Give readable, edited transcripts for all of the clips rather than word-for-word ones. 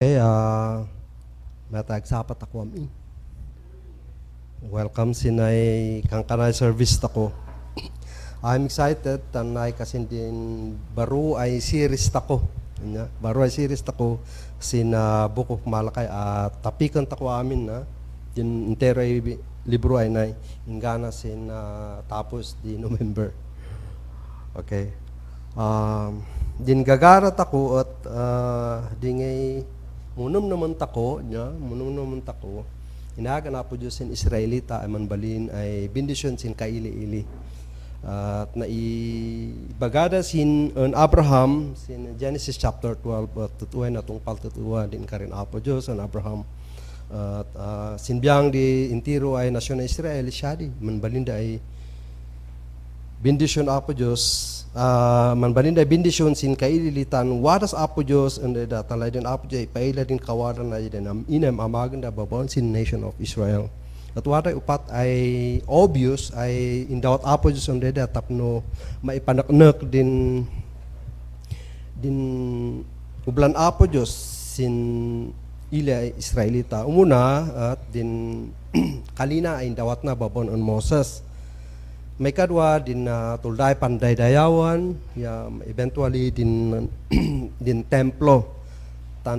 Okay, matag sapat ako amin. Welcome sinay kangkanay service tako. I'm excited tanay kasi din baru ay series tako. Baru ay series tako sina Book of Malakay at tapikan tako amin na din entero ay libro ay nay ingana sin tapos di November. Okay. Din gagarat ako at dingay munum naman tako, inaga na po Diyos sin Israelita ay manbalin ay bendisyon sin kaili-ili. At naibagada sin Abraham, sin Genesis chapter 12, at tutuwa na itong paltutuwa din ka rin apo Diyos an Abraham. At sinbiyang di intiro ay nasyon na Israel, siya di, manbalin da ay bendisyon apo Diyos. Manbalinda bendisyon sin kaililitan wadas apo Diyos and da talay din apo Diyos paila din kawaran na din inem amaganda babon sin nation of Israel. At waday upat ay obvious ay indawat apo Diyos and da tapno maipanaknak din ublan apo Diyos sin ila Israelita umuna at din kalina ay indawat na babon on Moses. May kadwa din tulday panday dayawan ya eventually din templo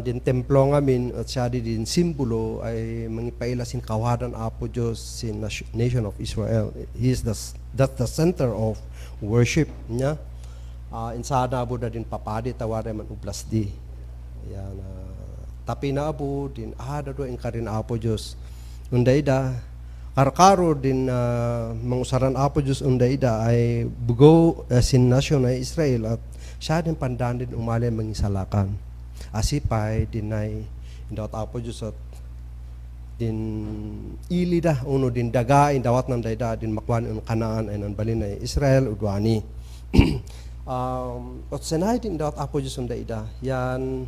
din templo ngamin at siya din simbolo ay mangipaila sin kawadan apo Diyos sin nation of Israel. That's the center of worship niya. Insana abo na din papadi tawari man ublas di yan tapi na abo din ada do karin apo Diyos unday da karkaro din mangusaran apo Diyos undaida ay bugo sin nasyon ay Israel at siya din pandan din umali mangisalakan. Asipay din ay indawat apo Diyos at din ilida uno din daga indawat ng daida din makwan un kanaan ay nanbalin ay Israel udwani. At sanay din indawat apo Diyos undaida yan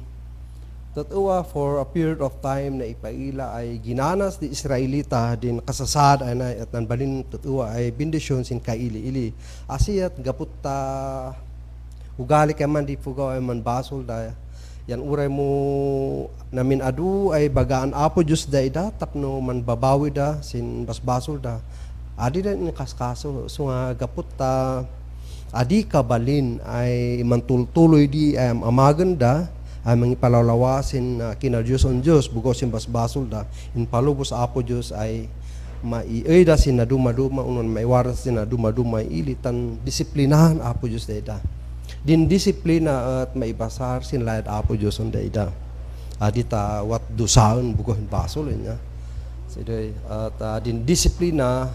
tatuwa for a period of time na ipaila ay ginanas di Israelita din kasasad ay at nanbalin tatuwa ay bendisyon sin kaili-ili. Asiyat gaputta ugali man di pugaw ay manbasol da yan uray mo namin adu ay bagaan apo Diyos da ida tapno manbabawi da sin basbasol da. Adi da in kaskaso so nga gaputta adi kabalin ay mantultuloy di ay amaganda ay mangipalalawasin kina Diyos on Diyos bugos sin basbasol da in palubos apo Diyos ay maiida sin naduma-duma unon maiwaran sin naduma-duma ilitan disiplinahan apo Diyos da din disiplina at maibasar sin layad apo Diyos on da adita wat dusaon bugos basol niya siday at din disiplina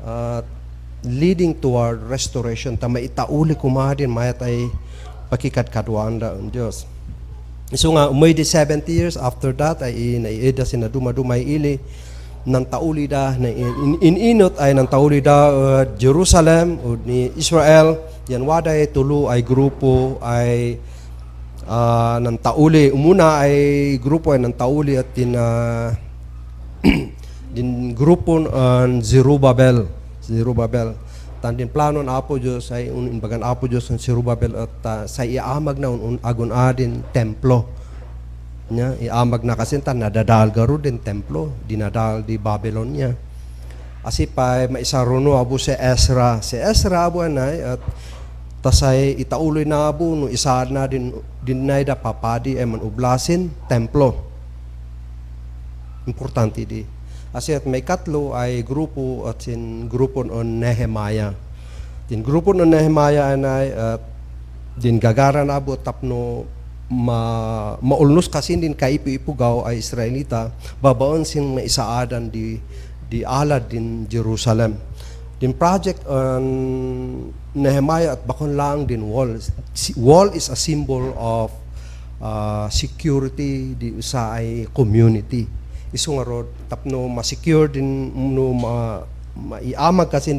at leading toward restoration ta maitauli kumadin mayat ay pakikadkadwanda on Diyos. So nga, umoy di 70 years after that ay naiida sina duma-dumay ili ng tauli da na ininot ay ng tauli da Jerusalem o ni Israel yan waday tulo ay grupo ay ng tauli umuna ay grupo ay ng tauli at din grupo Zerubbabel tandin plano na apo Diyos ay unimbagan apo Diyos ng Zerubbabel at sa iamag na agon adin templo nya iamag na kasi nadadal garo din templo dinadal di Babylon nya asipay maisaruno abo si Ezra abo anay at tasay itauloy na abo no isaad na din da papadi ay manublasin templo importante di. Asi at may katlo ay grupo at sin grupo on Nehemiah. Din grupo on Nehemiah ay at din gagaran abo tapno maulnos kasi din kaipu-ipugaw ay Israelita babaon sin maisaadan di alad din Jerusalem. Din project on Nehemiah at bakon lang din wall. Wall is a symbol of security di usa ay community. Isu nga rod tapno ma-secure din no maiamag kasi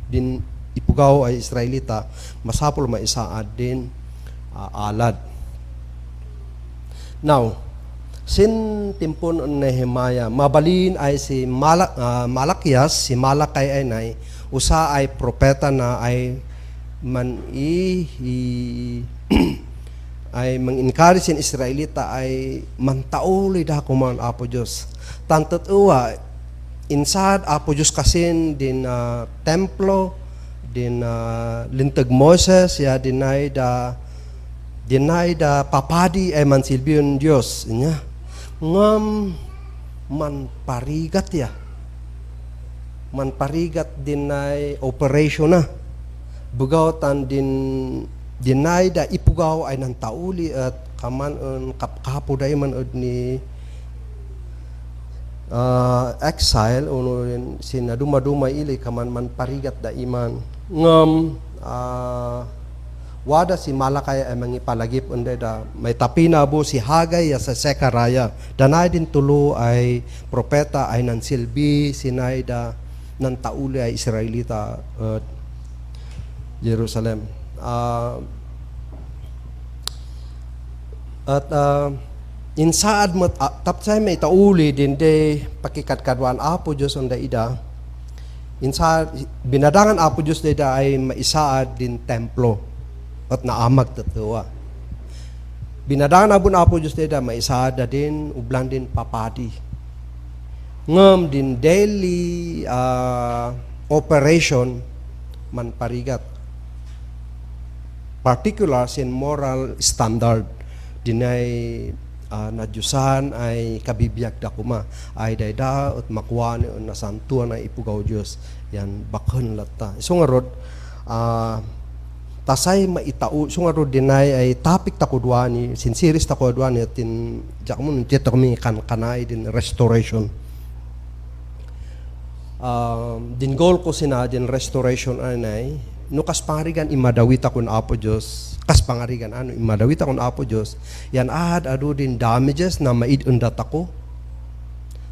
din ipugaw ay Israelita masapol maisaad din alad. Now sin timpon on Nehemiah mabalin ay si Malakias si Malakay ay nay usa ay propeta na ay man ay mang-encourage sin Israelita ay mantauli da kuman Apo Diyos. Tantot uwa, insad Apo Diyos kasin din templo, din lintag Moses, ya dinay da papadi ay mansilbiyon Diyos. Inya, ngam man parigat ya. Man parigat dinay operation na. Bugaw tan dinay da ipugaw ay nang tauli at kaman kapo day man ni exile uno sin duma ili kaman man parigat da iman ngam wada si Malakay ay mangipalagip unde da may tapina bo si Hagay sa Sekaraya danay din tulo ay propeta ay nansilbi sinay da nan tauli ay Israelita Jerusalem. Insaad mo tapsay may tauli din de pakikatkadwan Apo Diyos on ida insaad binadangan Apo Diyos da ay maisaad din templo at naamag tatuwa binadangan abon Apo Diyos da maisaad da din ublan din papadi ngam din daily operation man parigat particular sin moral standard dinay nadyusan ay kabibiyag da kuma ay dayda at makuha ni nasantuan ay ipugaw Diyos yan bakon lata so nga rod tasay maitao so nga rod dinay ay topic takudwani sin series takudwani at tin jakmon tito kami kanay din restoration din goal ko sina din restoration anay no kas pangarigan imadawita kun Apo Diyos kas pangarigan imadawita kun Apo Diyos yan ado din damages na maidundat ako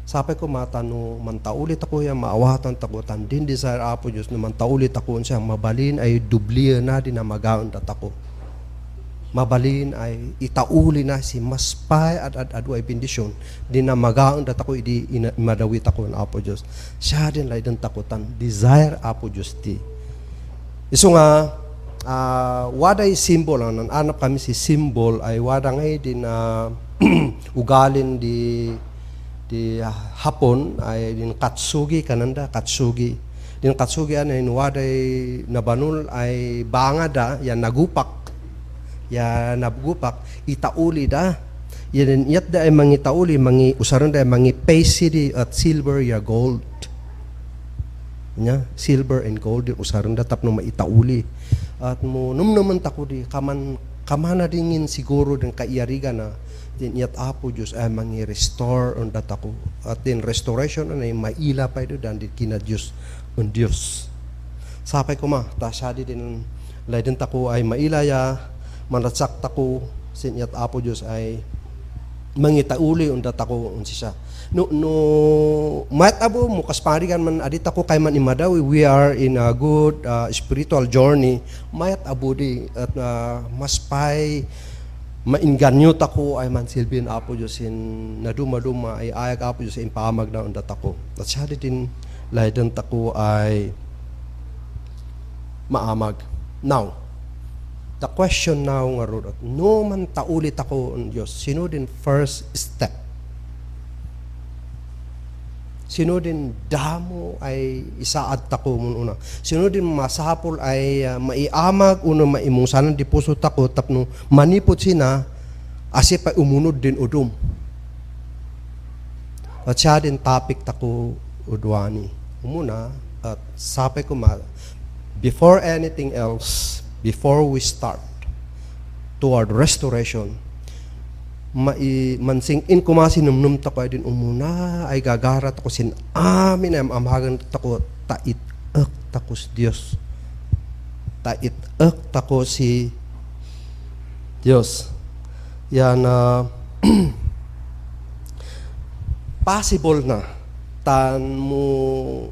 sapay ko matano mantaulit ako yan maawatan tako tan din desire Apo Diyos no mantaulit ako siya mabalin ay dubliya na din na magaundat ako mabalin ay itauli na si maspay at adu ay bendisyon din na magaundat ako idi imadawit ako ng Apo Diyos siya din lay din takutan desire Apo Diyos ti iso nga waday symbol ang nananap kami si symbol ay wada ngay din ugalin di hapon ay din katsugi kananda katsugi din katsugi anay waday nabanul ay bangada yan nagupak ya nagupak itauli da yan yat da ay mangitauli mangi usaron da ay mangi pay at silver ya gold nya silver and gold usaron da tapno maitauli at mo naman tako di kamana dingin siguro din kaiyarigan na din yat Apo Diyos ay mangi restore on datako at din restoration anay maila pa ito dan din kina Diyos on Diyos sapay ko ma tasadi din lay din tako ay mailaya manatsak tako sin yat Apo Diyos ay mangitauli on datako on siya no mat abo mo kas parigan man adit ako kay man imadawi we are in a good spiritual journey mayat abo di at mas pay mainganyo tako ay man silbin Apo Diyos in naduma ay ayag Apo Diyos in pamag na undat ako at siya din laydan tako ay maamag now the question now nga rod no man taulit ako on Diyos sino din first step sino din damo ay isaad tako muna. Sino din masapol ay maiamag uno maimungsanan di puso tako tapno manipot sina asip ay umunod din udum. At siya din topic tako udwani. Umuna at sapay ko before anything else, before we start toward restoration, mansing in kumasi numnum tako ay din umuna ay gagarat ako sin amin ay amahagan tako tait tako si Diyos tait tako si Diyos yan possible na tan mo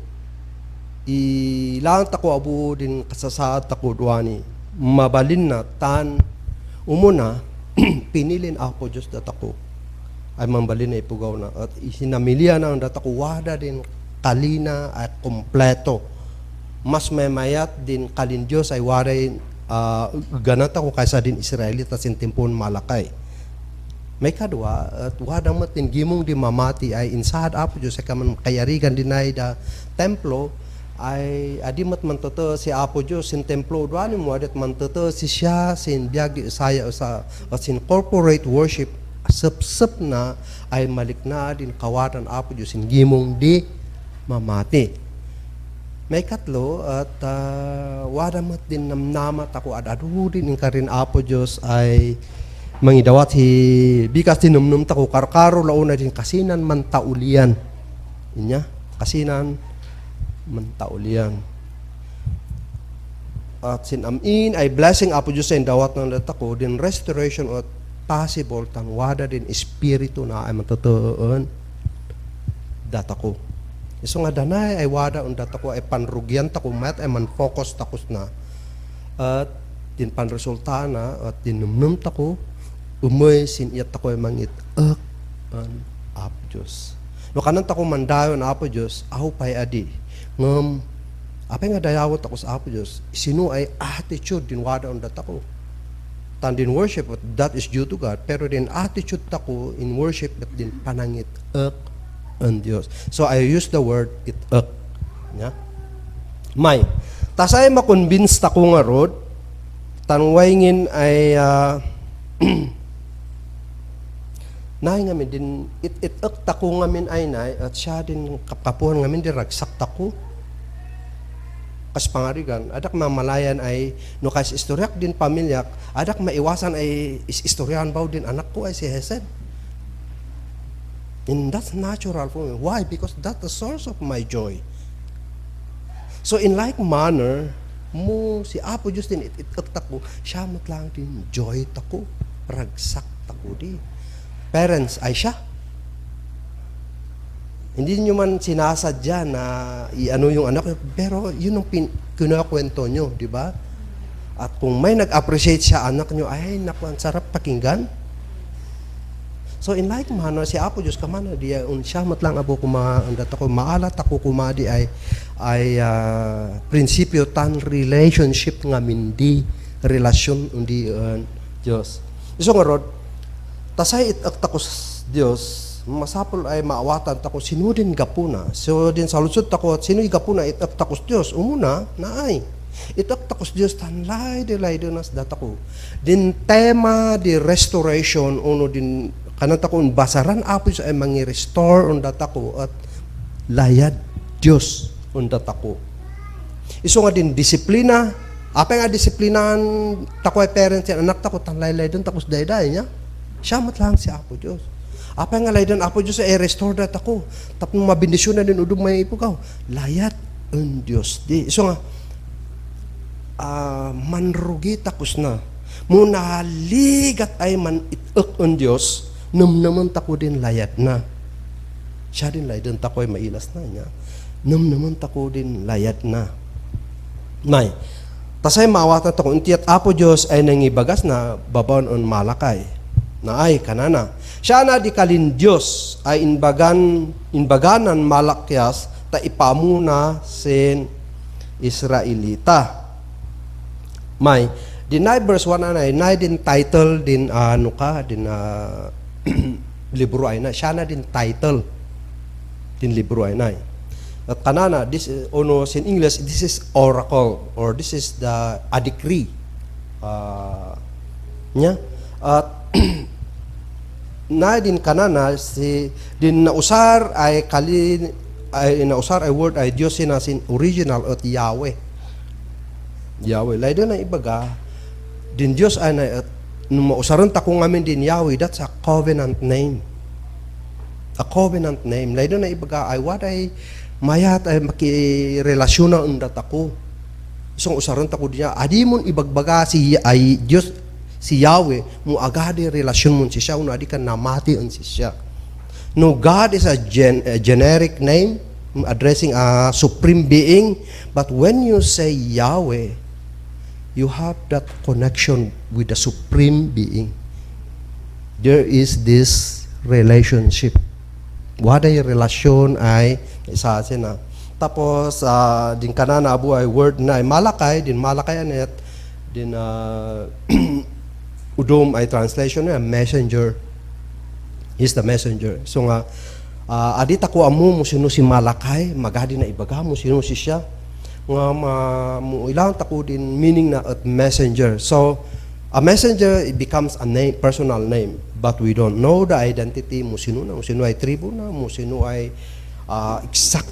ilang tako abo din kasasaad tako duwani mabalin na tan umuna pinilin ako Diyos datako ay mambalin na ipugaw na at isinamilya na ang datako wada din kalina at kompleto mas may mayat din kalin Diyos ay waday ganata ko kaysa din Israelita sin tempon Malakay. May kadwa, at wadang matin gimong di mamati ay insahad Apo Diyos sa kayarigan dinay da templo, ay adimat mantoto si Apo Diyos sin templo duani mo adat mantoto si siya sin biag di usaya sa sin corporate worship sep na ay malikna din kawatan Apo Diyos sin gimong di mamati. May katlo at wadamat din namnamat ako at adu din in karin Apo Diyos ay mangidawat hi bikas tinumnum tako karkaro launa din kasinan mantaulian inya kasinan mantaulian at sinamin ay blessing Apo Diyos sa dawat ng datako din restoration at possible tang wada din espiritu na ay matutuon datako iso nga danay ay wada ang datako ay panrugyan tako mat ay man focus takos na at din panresulta na at dinumnum tako umoy sin iyat ako ay mangit an Apo Diyos. No kanan tako mandayon Apo Diyos, aho pay adi. Ngem apay nga dayawot ako sa Apo Diyos, sino ay attitude din wada on datako. Tan din worship that is due to God, pero din attitude tako in worship that din panangit an Diyos. So I use the word it nya. May tasay makonvince tako nga rod tanwayngin ay nay ngamin din it tako ngamin ay nay at siya din kapuhan ngamin din ragsak tako kas pangarigan adak mamalayan ay no kas istoryak din pamilyak adak maiwasan ay istoryahan baw din anak ko ay si Hesed and that's natural for me. Why? Because that's the source of my joy. So in like manner mo si Apo Diyos din it tako siya matlang din joy tako ragsak tako di parents ay siya. Hindi nyo man sinasadya na i-ano yung anak, pero yun ang kinakwento nyo, di ba? At kung may nag-appreciate siya anak nyo, ay naku, ang sarap pakinggan. So in like manner, si Apo Diyos kamana, diya siya matlang abo kumaandat ako, maalat ako kumadi ay prinsipyo tan relationship nga mindi, relasyon undi Diyos. So nga rod, tasay itakta ko Diyos, masapol ay maawatan tako sino din gapuna. So din sa lusod tako at sino gapuna itakta ko Diyos. Umuna na ay itakta ko Diyos tanlay delay nas datako. Din tema di restoration uno din kananta ko basaran Apo sa ay mangi-restore on datako at layad Diyos on datako. Iso nga din disiplina. Apa nga disiplinan tako ay parents yan anak tako tanlay don tako dayday nya. Siya matlang si Apo Diyos. Apa nga laydan Apo Diyos ay restore dat ako. Tapos mabindisyon na din udog may ipugaw. Layat ang Diyos. Di. So nga, manrugi takos na. Muna ligat ay man itak ang Diyos, naman tako din layat na. Siya din laydan tako ay mailas na niya. Naman tako din layat na. May, tasay maawatan tako. Intiyat Apo Diyos ay nangibagas na babaon on Malakay. Na ay kanana siya na di kalin Diyos ay inbaganan malakyas ta ipamuna sin Israelita. May dinay verse 1 na nay din title din ano ka din libro ay na siya na din title din libro ay na at kanana this ono in English this is oracle or this is a decree nya at na din kanana si din nausar ay nausar ay word ay Dios sinasin original at Yahweh laydo na ibaga din Dios ay na at mausaran ta kung amin din Yahweh that's a covenant name laydo na ibaga ay what ay mayat ay makirelasyon na undat ako isang usaran ta ko diya adi mon ibagbaga si ay Dios si Yahweh, mo agadi relasyon mo si siya, adi ka namati on si siya. No, God is a generic name, addressing a supreme being, but when you say Yahweh, you have that connection with the supreme being. There is this relationship. Wada yung relasyon ay isa tapos din kanana abu ay word na ay Malakay, din Malakay anet, din udom ay translation na messenger. He's the messenger. So nga adita ko amo mo sino si Malakay, magadi na ibaga mo sino si siya. Nga mo ilang tako din meaning na at messenger. So a messenger, it becomes a name, personal name, but we don't know the identity mo sino na, mo sino ay tribo na, mo sino ay exact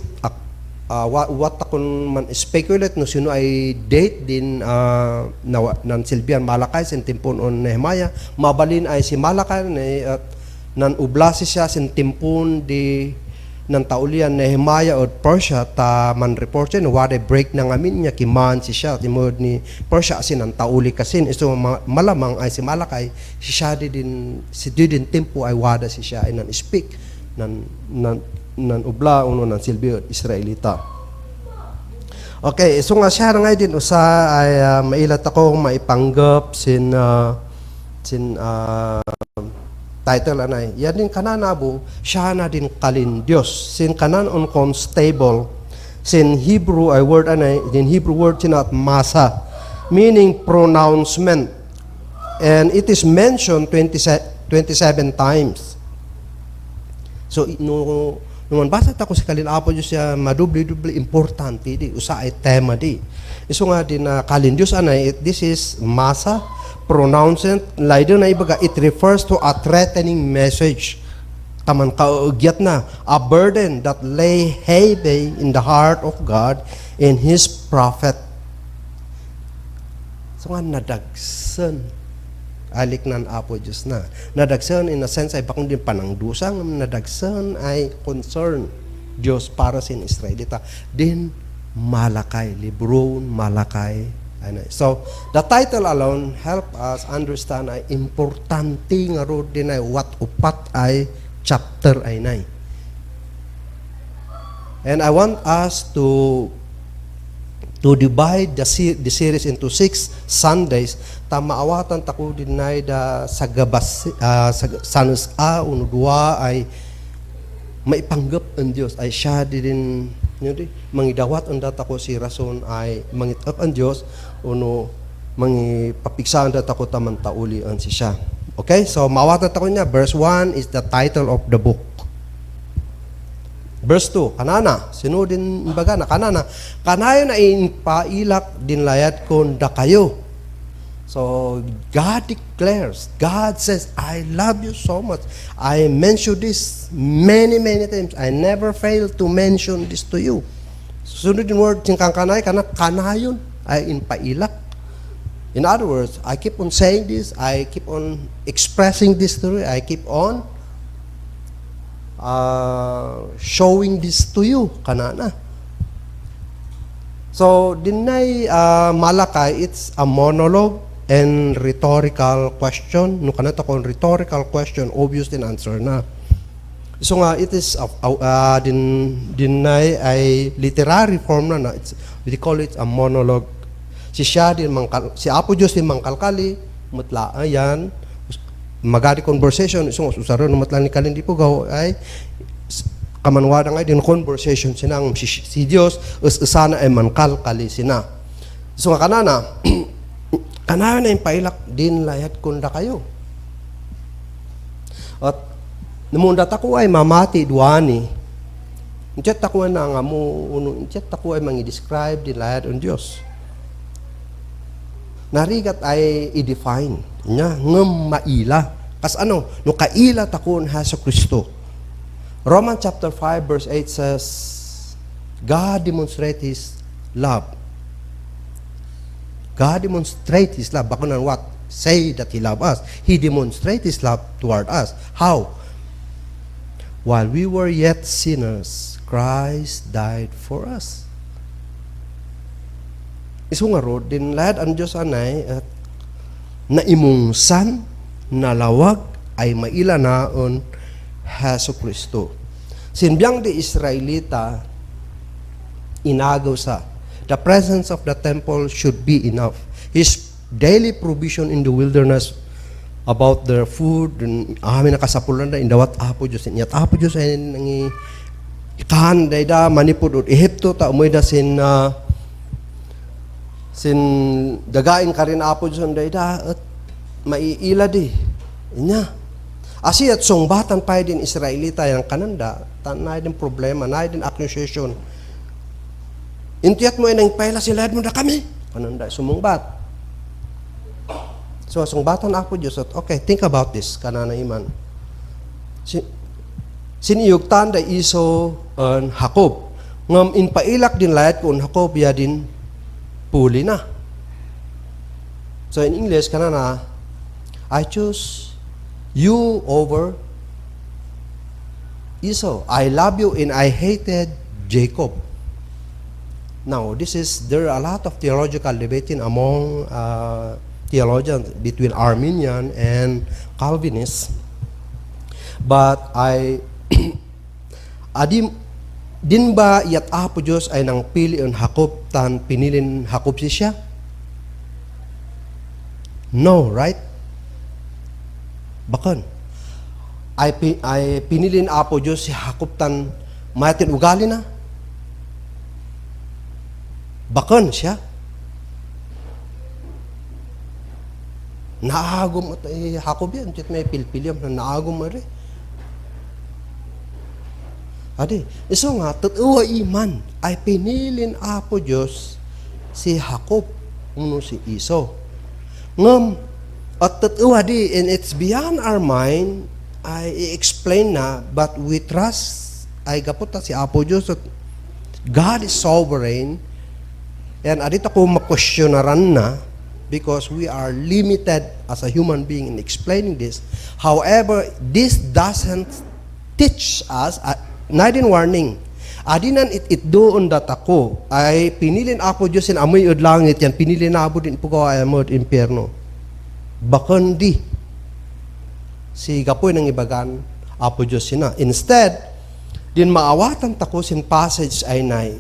what akon man speculate no sino ay date din nan Silbian Malakay sin timpon on Nehemiah, mabalin ay si Malakay at nan ublasi siya sin timpon di nan taulian Nehemiah od Persia ta man report siya no wala break na ngamin niya kiman si siya timod ni Persia sin nan tauli kasin iso malamang ay si Malakay si siya din si din tempo ay wada si siya ay nan speak nan ubla uno nan silbi Israelita. Okay, so nga siya nga din usa ay mailat ako maipanggap sin title anay. Yan din kananabo, siya na din kalin Dios. Sin kanan unconstable. Sin Hebrew ay word anay, din Hebrew word sinat masa, meaning pronouncement. And it is mentioned 27 times. So nung basa tako sa kalin apo Dios siya madubli importante di usa ay tema di. Iso nga din kalin Dios anay, this is masa pronouncement, later na ibaga, it refers to a threatening message. Taman kaugyat na, a burden that lay heavy in the heart of God and His prophet. So nga, nadagsan. Alik nan apo Diyos na. Nadagsan in a sense ay bakong din panangdusang, nadagsan ay concern Diyos para sa Israelita. Din Malakay, Libron Malakay. So, the title alone help us understand ay importante nga ro din ay what upat ay chapter ay nay. And I want us to divide the series into 6 Sundays. Maawatan tako din ay da sagabas sanus uno dua ay maipanggap ang Dios ay siya din mangidawat ang data ko si rason ay mangitap ang Diyos uno mangipapiksaan data ko taman tauli ang si siya. Okay, so mawatan tako niya, verse 1 is the title of the book. Verse 2, kanana, sino din baga na kanana, kanayo na inpailak din layat kon da kayo. So God declares, God says, I love you so much. I mentioned this many times. I never fail to mention this to you. Sunod yung word, singkang kanay, kanayon ay inpailak. In other words, I keep on saying this, I keep on expressing this to you, I keep on showing this to you, kanana. So, dinay Malakay, it's a monologue and rhetorical question. No kanata kon rhetorical question, obvious din answer na. So nga it is dinay ay literary form na we call it a monologue. Si siya din si Apo Diyos din mangkalkali mutla ayan magari conversation so usaro no mutla ni kalin di po gaw ay kamanwada nga din conversation sinang si Diyos usana ay mangkalkali sina. So nga kanana kanayo na impailak din layat kunda kayo. At namunda tako ay mamati duani. Inchet tako na nga mo inchet tako ay mangi-describe din layat on Dios. Narigat ay i-define nya ngem maila. Kas ano, no kaila takon Hesus Kristo. Romans chapter 5 verse 8 says God demonstrates His love. God demonstrates His love. Bako na what? Say that He loves us. He demonstrates His love toward us. How? While we were yet sinners, Christ died for us. Iso nga ro, din lahat ang Diyos anay at naimungsan, nalawag, ay maila naon Hesus Kristo. Sinbiyang di Israelita, inagaw sa the presence of the temple should be enough. His daily provision in the wilderness about their food, amin nakasapulan na indawat Apo Diyos. Inyat Apo Diyos ay nangi ikahan day da manipod od Ehipto ta umoy da sin Sin dagain ka rin apo Diyos ang daida at maiila di. Inya. Asi at sungbatan pa din Israelita yung kananda, na din problema, na din accusation. Intiyat mo nang paila sila mo na kami. Kananda, sumungbat. So, sungbatan apo Diyos at okay, think about this, kanana iman. Siniyugtan da iso an Jacob. Ngam inpailak din layat ko an Jacob ya din puli na. So in English kanana, I choose you over Esau. I love you and I hated Jacob. Now there are a lot of theological debating among theologians between Arminian and Calvinists. But din ba iyat apo Diyos ay nang pili on Jacob tan pinilin Jacob siya? No, right? Bakon. Ay pinilin apo Diyos si Jacob tan mayatin ugali na? Bakon siya? Naagom at Jacob yan. Diyot may pilpilyam na naagom mo rin. Adi, iso nga, totoo iman ay pinilin apo Diyos si Jacob uno si Esau. Ngam, at totoo di, and it's beyond our mind, I explain na, but we trust, ay gaputa si apo Diyos at God is sovereign, and adito ko makwestiyonaran na, because we are limited as a human being in explaining this. However, this doesn't teach us, na din warning. Adinan it doon dat ako ay pinilin apo Diyos in amoy od langit yan pinilin na abo din po ko ay amod impyerno. Bakon di si gapoy ng ibagan apo Diyos sina. Instead din maawatan tako sin passage ay nay.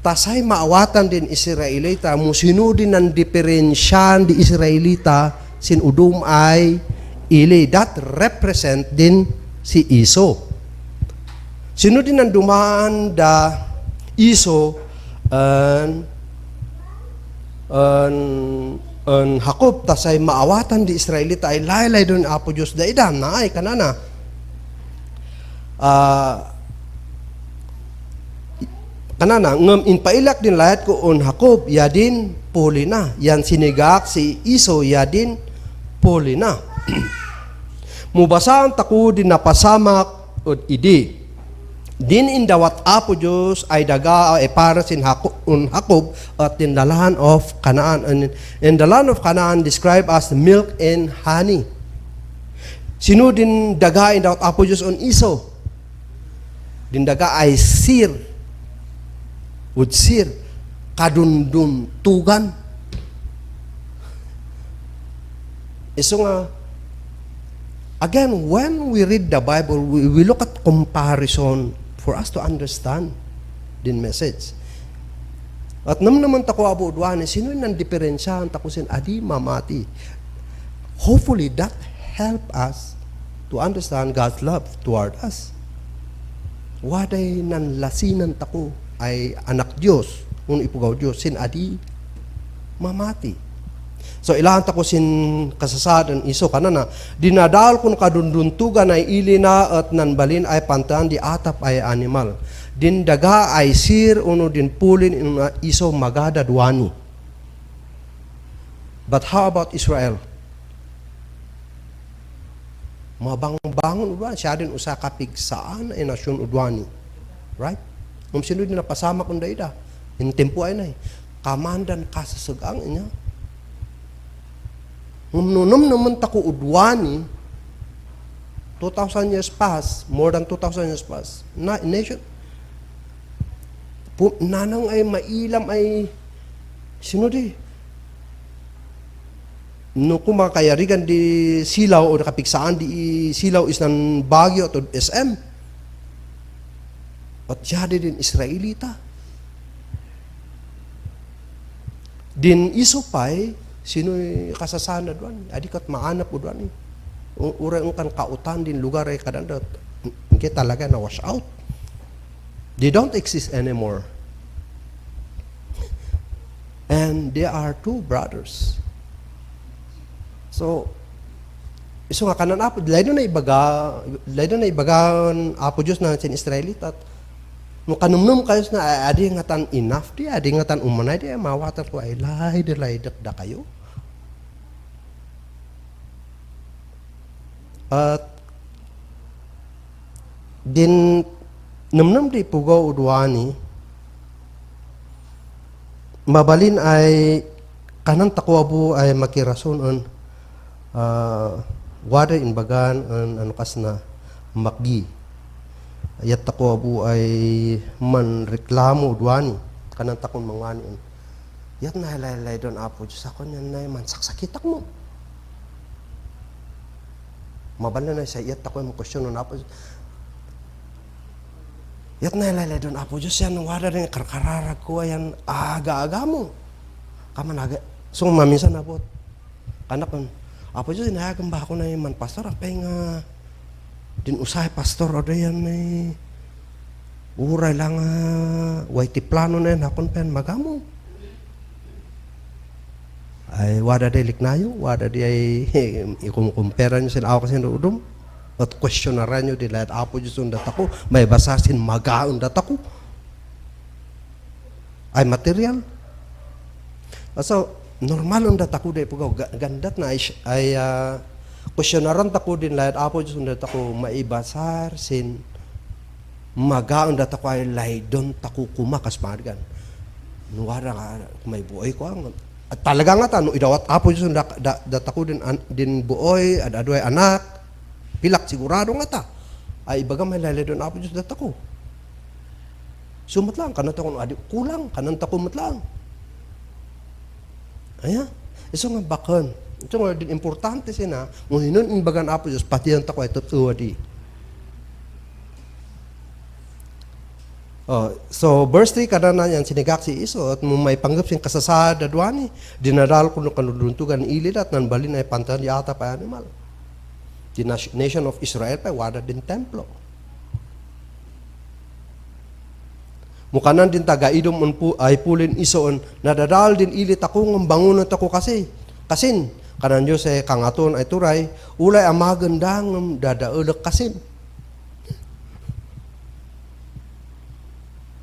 Tasay maawatan din Israelita mo sinudin ng diferensyan di Israelita sin udum ay ili. That represent din si Esau. Sino din ang dumaan da Esau an Jacob tasay maawatan di Israelita ay laylay doon apo Diyos da idam na ay kanana. Kanana ngam inpailak din layat ko on Jacob ya din puli na. Yan sinigak si Esau ya din puli na. Mubasaan tako din napasamak od idi. Din indawat apo Diyos ay daga ay para sin Jacob at in the land of Canaan. And in the land of Canaan described as milk and honey. Sino din daga indawat apo Diyos on Esau? Din daga ay sir. Udsir. Kadundum tugan. Iso nga, again, when we read the Bible, we look at comparison for us to understand din message. At naman tako abo udwan, sino nang diferensyahan tako sin adi mamati. Hopefully that help us to understand God's love toward us. Waday nan lasinan tako ay anak Diyos, un ipugaw Diyos sin adi mamati. So ilahan tako sin kasasadan iso kanana dinadal kun kadunduntugan ay ili na at nanbalin ay pantan di atap ay animal. Din daga ay sir uno din pulin in iso magada duani. But how about Israel? Mabang-bangon udwan siya din usa ka pigsaan ay nasyon udwani. Right? Sino din napasama kun daida. In tempo ay nay. Kamandan kasasagang niya. Ngunum naman tako udwani 2,000 years pass, more than 2,000 years pass. Na nation nanang ay mailam ay sino di? No kumakayarigan di silaw o nakapigsaan di silaw is ng Baguio to SM. At jadi din Israelita. Din isupay sino kasasana doon? Adi kat maanap po doon. Uray kan kautan din lugar ay kadang kita talaga na wash out. They don't exist anymore. And they are two brothers. So, iso nga kanan apo, laydo na ibagaan apo Diyos na sin Israelita. At no kanumnum kayo na adi nga tan enough di, adi nga tan umanay di, mawatar ko ay laydak da kayo. At din numnum di pugaw udwani, mabalin ay kanan takwabu ay makirason wada inbagan ano kas na makgi. Ayat takwabu ay man reklamo udwani kanan takon mangani. Yat na halay don apo Diyos ako yan na man saksakitak mo. Mabalin na sa iyat ako yung question nun apo Diyos. Yat na halay don apo Diyos yan wada rin karkararag ko yan aga-aga mo. Kaman aga. So maminsan abot. Kanak kon apo Diyos inahagan ba ako na yung man pastor apay nga din usahay pastor o yan may uray lang waiti plano na yan hakon pen magamo. Ay wada day liknayo, wada di ay ikumukumpera nyo sila ako kasi udom. At questionaran nyo dila at apo Diyos yung datako, may basasin magaon datako. Ay material. So, normal ang datako day po gandat na ay questionaran tako din lahat apo Diyos yung datako, maibasar sin magaon datako ay laydon tako kumakas margan. Nuwara ka, may buoy ko ang at talaga nga no idawat apo Diyos datako din buoy at adoy anak pilak sigurado nga ta ay ibaga may lalay doon apo Diyos datako sumat lang kananta ko adi kulang kananta ko mat lang aya iso nga bakon ito nga din importante sina nguhinon imbagan apo Diyos pati ang tako ay totoo di. So verse 3 kada na yan sinigak si Iso at may panggap siyang kasasada duwani dinadal ko ng kanuluntugan ilid at nanbalin ay pantan di ata pa animal. The nation of Israel pa wada din templo. Mukanan din taga idom ay pulin Isoon nadadal din ilit ako ng bangunan ako kasin kanan Diyos ay kangaton ay turay ulay ang magandang dadaulak kasin.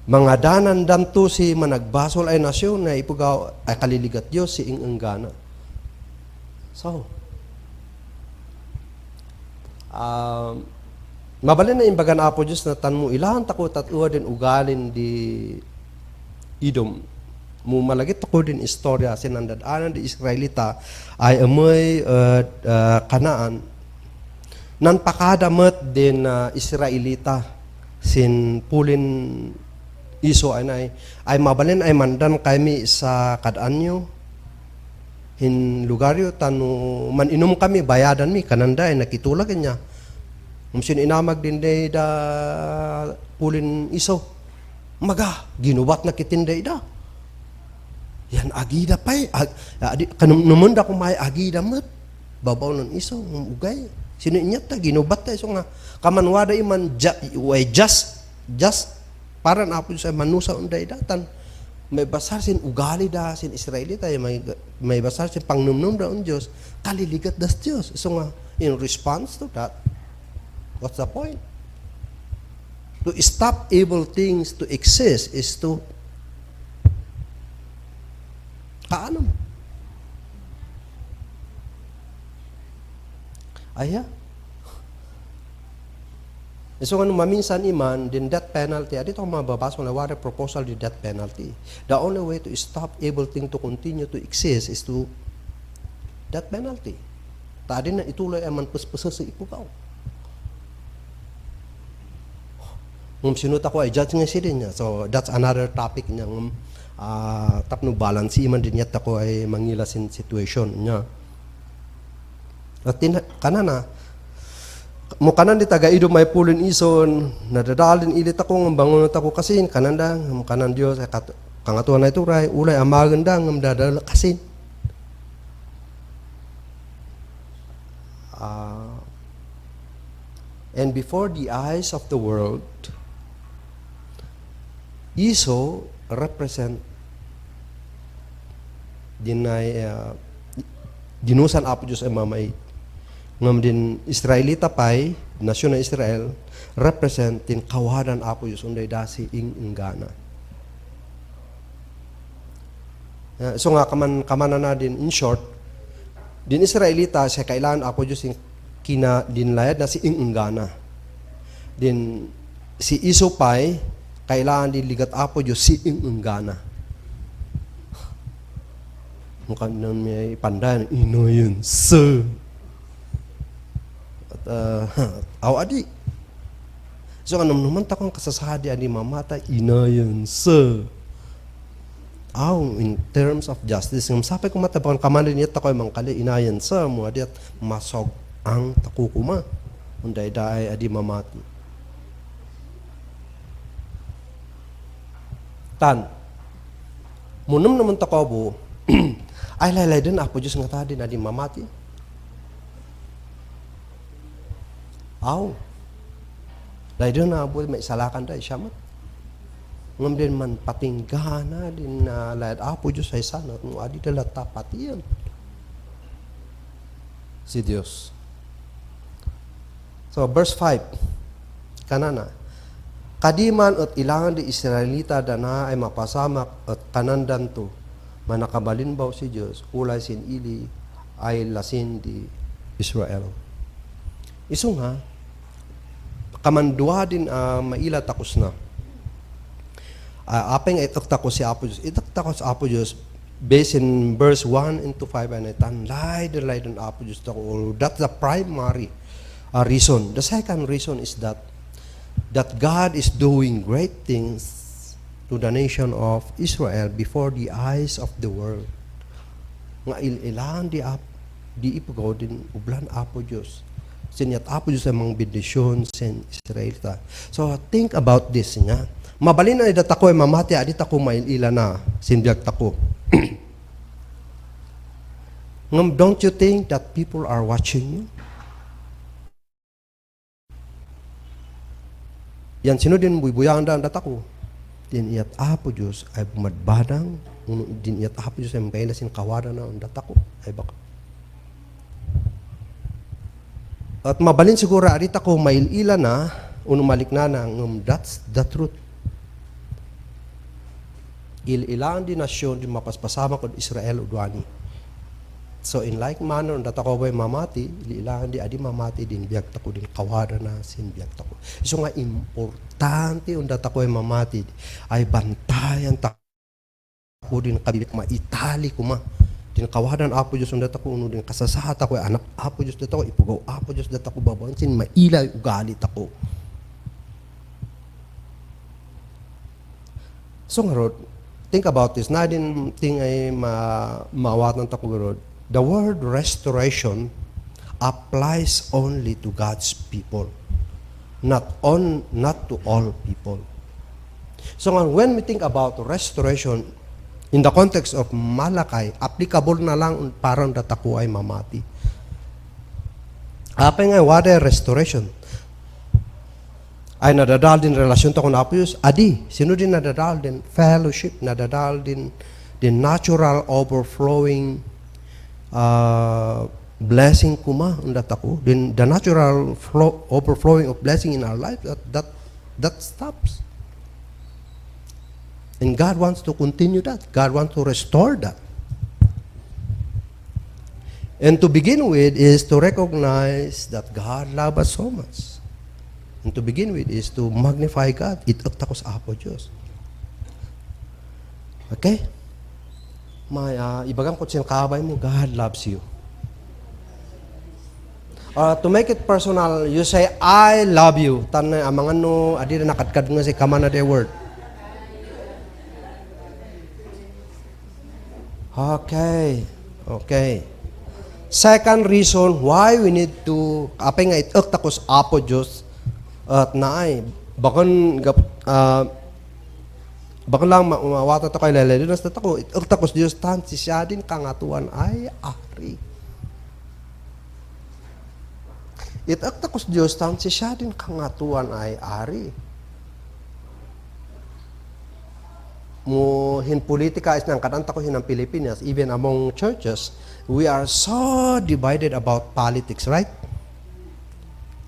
Mga danan danto si managbasol ay nasyon na ipugaw ay kaliligat Diyos si inganggana. So, mabalin na imbagan apo Diyos na tan mo ilahan takot at uwa din ugalin di idom. Mo malagit ako din istorya sinandadanan di Israelita ay amoy kanaan nan pakadamat din Israelita sin pulin Iso ay mabalin ay mandan kami sa kadanyo hin lugaryo tanu man inom kami bayadan mi kananda ay nakitulag niya umsin inamag din day da pulin Iso maga ginubat na kitinday da yan agida pay kanum da ko may agida mat babaw ng Iso ugay sino inyat ta ginubat ta iso nga kamanwada iman just para na po sa manusa unday datan may basar sin ugali da sin Israelita may basar sin pangnumnum da un Diyos kaliligat das Diyos so nga in response to that what's the point to stop evil things to exist is to kaano aya so kung maminsan iman, din death penalty, dito akong mababasa na wala proposal di death penalty. The only way to stop evil thing to continue to exist is to death penalty. Tadi na ituloy ay manpuspasa sa ipugaw. Sinut ako ay judge nga siya din niya. So that's another topic niya. Tapno balance iman din yata ko ay mangilasin situation niya. At kanana, mukanan di taga idom may pulin Ison nadadalin ilit ako ng bangunot ako kasin kanandang mukanan Diyos kangatuan na ituray ulay amagandang ng dadala kasin and before the eyes of the world Iso represent dinay dinusan Apo Diyos ay mamay. Ngam din Israelita pay, nasyon ng Israel, represent tin kawadan Apo Diyos unday dasi ing inggana. So nga kamana na din in short, din Israelita siya kailangan Apo Diyos ing kina dinlayad na si ing inggana. Din si Isupay kailangan din ligat Apo Diyos si ing inggana. Mukha nun may pandan, ino yun, sir. At, adi. So, anong naman takong kasasadi, ani mamata, ino yun, sir. In terms of justice, ng sapay kung matabang kamanin niya takoy mangkali, inayan, sir, mo, adi at masog ang takukuma. Unday daay, adi mamati. Tan, munam naman takobo, ay laylay din Apo Diyos nga tadi na di mamati. Laylay din na Apo may salakan da isyamat. Ngam din man patinggana din na layad Apo Diyos ay sana kung adi dala tapat iyan. Si Diyos. So verse 5 kanana. Kadiman at ilangan di Israelita dana ay mapasamak at kanandan to manakabalinbaw si Diyos, ulay sin ili ay lasin di Israel. Iso nga, kamandua din maila takos na. Apeng itaktakos si Apo Diyos. Itaktakos si Apo Diyos based in verse 1 into 5 and itan, lay din Apo Diyos tako. That's the primary reason. The second reason is that God is doing great things to the nation of Israel before the eyes of the world. Nga ilan di ipagaw din ublan Apo Diyos. Sinyat Apo Diyos ang mga bendisyon sin Israelita. So think about this nga. Mabalin na idat ako ay mamati, adit ako mailila na sinbiyag tako. Ngam, don't you think that people are watching you? Yan sino din buibuyang dan datako. Din iyat Apo Diyos ay bumadbadang, din iyat Apo Diyos ay makainasin kawaran na ang datako. Ay baka. At mabalin siguro, arit ako mailila na, unumalik na that's the truth. Ilang din nasyon, din mapaspasama ko Israel udwani. So in like manner, dat ako ba'y mamati, ilang di adi mamati din biyag tako din kawada na sin biyag tako. So nga importante dat ako ay mamati, ay bantayan tako din kabibik maitali ko ma. Din kawadan Apo Diyos dat ako uno din kasasahat ako, anak Apo Diyos dat ako, ipugaw Apo Diyos dat ako babawan sin mailay ugalit ako. So nga Rod, think about this, na din ting ay mawatan tako Rod. The word restoration applies only to God's people, not to all people. So when we think about restoration in the context of Malakay, applicable na lang parang dataku ay mamati. Apa nga wada restoration? Ay nadadal din relasyon to kung Apo Diyos. Adi, sino din nadadal din? Fellowship, nadadal din natural overflowing blessing kuma undat ako. Then the natural overflowing of blessing in our life that stops. And God wants to continue that. God wants to restore that. And to begin with is to recognize that God loves us so much. And to begin with is to magnify God. Itakta ko sa Apo Diyos. Okay? Ibagang ko siyang kabay mo, God loves you. To make it personal, you say, I love you. Tanay, amang ano, adi na nakadkad nga si kamana de word. Okay. Second reason why we need to, apay nga itakta ko sa Apo Diyos, at naay, bakon lang mawata to kay lele dinas tatako itakos Dios tan si siya din kangatuan ay ari. Itakos Dios tan si siya din kangatuan ay ari. mo hin politika is nang kadanta ko hinang Pilipinas, even among churches, we are so divided about politics, right?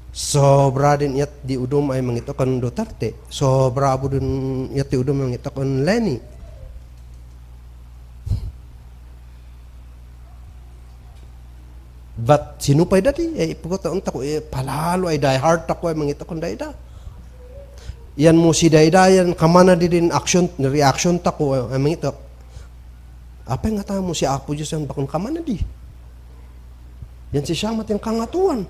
Sobra din yat di udom ay mangito kan Duterte. Sobra po din yat di udom mangito kan Lenny. But sinupay dati, ipagkataon tako, palalo ay die hard tako ay mangito kan Daida. Yan mo si Daida, yan kamana din action, reaction tako, ay mangito. Apa nga tayo mo si Apo Diyos yan bakong kamana di? Yan si siya matin kangatuan.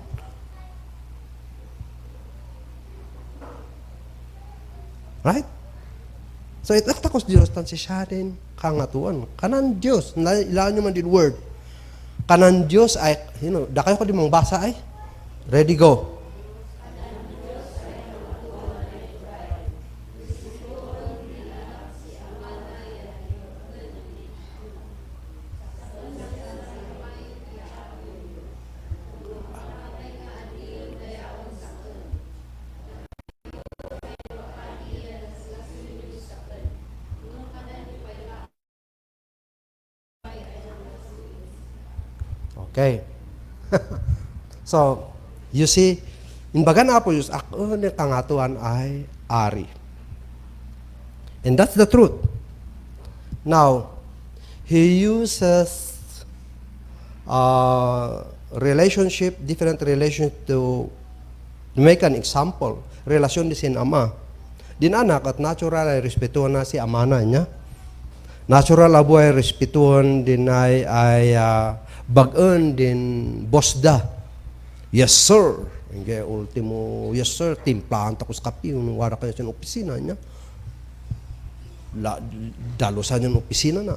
Right? So itaktakos Diyos tan si siya din kangatuan. Kanan Diyos, ilaan nyo man din word. Kanan Diyos ay, da kayo ko di mong basa ay. Ready, go. Okay. So, you see, in baga na po yung ako ni kangatuan ay ari. And that's the truth. Now, he uses relationship, different relationship to make an example. Relasyon di sin ama. Din anak at natural ay respetuhan na si ama na niya. Natural abo ay respetuhan din ay bag-earn din boss da. Yes, sir. Hindi ultimo, yes, sir. Timplahan tako sa kapi. Wala kayo sa opisina niya. Dalusan yung opisina na.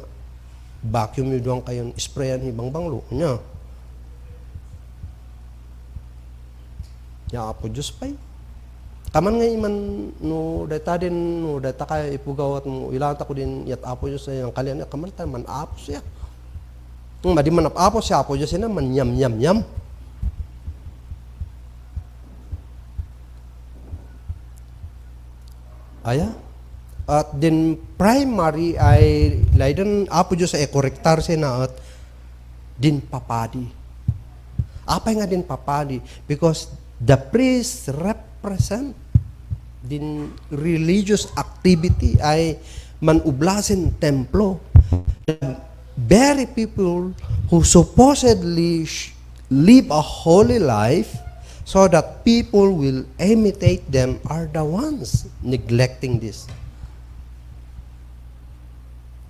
Vacuum yung doon kayong sprayan hibang banglo niya. Ya po Diyos pa'y. Kaman nga iman, no, data din, no, data kayo ipugaw at mo, ilang tako din, yat apo Diyos sa yung kalian, kaman tayo, man apo siya. Madi man apo siya, apo Diyos na, man yam. Aya? At din primary ay, laydan apo Diyos ay korektar siya na at din papadi. Apay nga din papadi? Because the priest represent din religious activity ay manublasin templo. The very people who supposedly live a holy life so that people will imitate them are the ones neglecting this.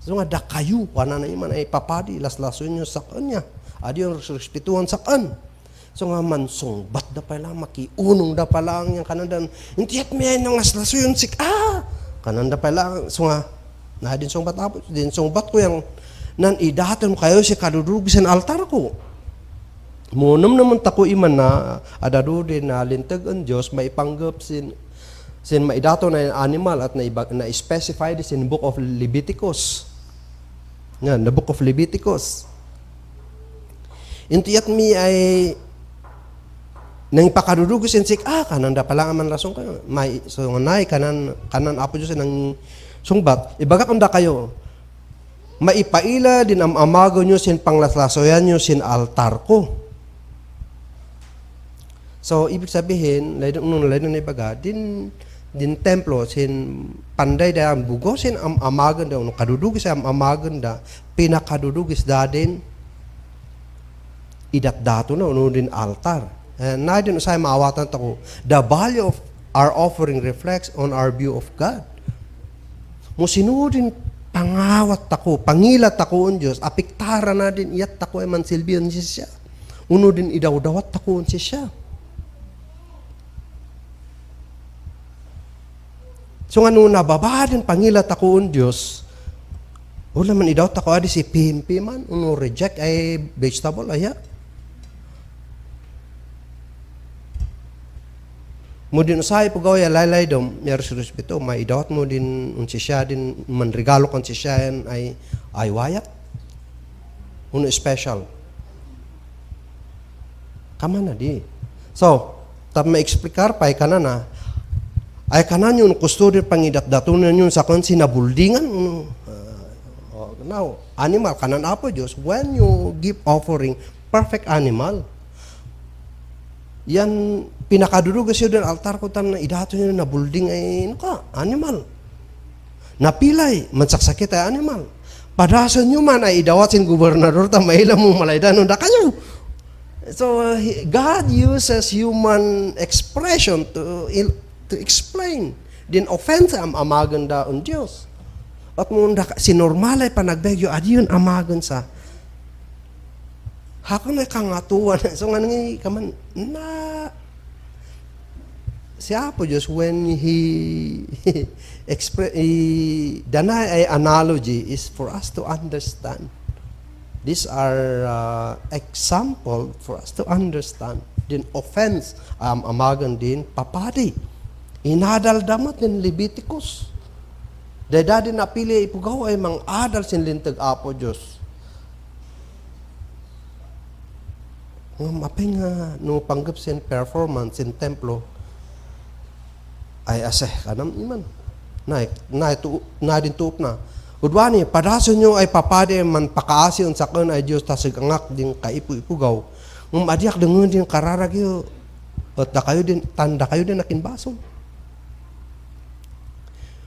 So nga da kayo, wana na iman ay papadi, laslason nyo sa kanya. Adi yung respetuhan sa kan. So nga mansong, bat da pala, makiunong da pala ang yung kanadan. Hindi at may nang laslason sik, kananda pala. So nga, na din song bat apo, din song bat ko yung nan idatan mo kayo si kadudug sa altar ko. Munam naman tako iman na adado din na lintag ang Diyos maipanggap sin maidato na animal at na specify this in Book of Leviticus. Yan, the Book of Leviticus. Intiyat mi ay nang pakadudugos sin sik kananda pala man rason kayo. May so nganay kanan apo Diyos nang sungbat. Ibaga kunda kayo. Maipaila din ang amago nyo sin panglaslasoyan nyo sin altar ko. So, ibig sabihin, lain na ibaga, din templo, sin panday da ang bugo, sin amagan da, kadudugis ang amagan da, pinakadudugis da din, idatdato na, din altar. And na din usay maawatan tako, the value of our offering reflects on our view of God. Musinudin pangawat tako, pangilat tako on Diyos, apiktara na din, iyat tako ay mansilbihan siya. Uno din idawdawat tako on siya. So nga nung nababa din pangilat ako on Diyos, wala man idawat ako adi si pimpi man, uno reject ay vegetable, aya. Mo din usay pagaw ya laylay dom, meron si respeto, maidawat mo din unsi siya din, manregalo kan si siya ay wayat. Uno special. Kama na di. So, tap ma-explikar pa ka na ay kanan yun kustodyo pangidat-datunan yun sa kan sinabuldingan. Now, animal kanan apo Diyos, when you give offering, perfect animal. Yan, pinakadudugas yun ng altar ko tan na idato nyo na bulding ay, animal. Napilay, mansaksakit ay animal. Padasan nyo man ay idawatin gobernador ta maila mo malaydan da kayo. So, God uses human expression to explain. Din offense am amagan da on Diyos. At munda sinormalay pa nagbegyo, adi yun amagan sa hako na kangatuan. So nga nga kaman na siya po Diyos when he danay ay analogy is for us to understand. These are example for us to understand. Din offense amagan din papadi. Inadaldamat din Leviticus. Dahil napili ipugaw ay mang adal sinlintag apo Diyos. Mapay nga no panggap sin performance in templo ay aseh kanam iman. Na din tuop na. Udwani, padaso nyo ay papade man pakaasyon sa kan ay Diyos tasig angak din kaipu-ipugaw. Adiak dengan din kararagyo at tanda kayo din nakinbason.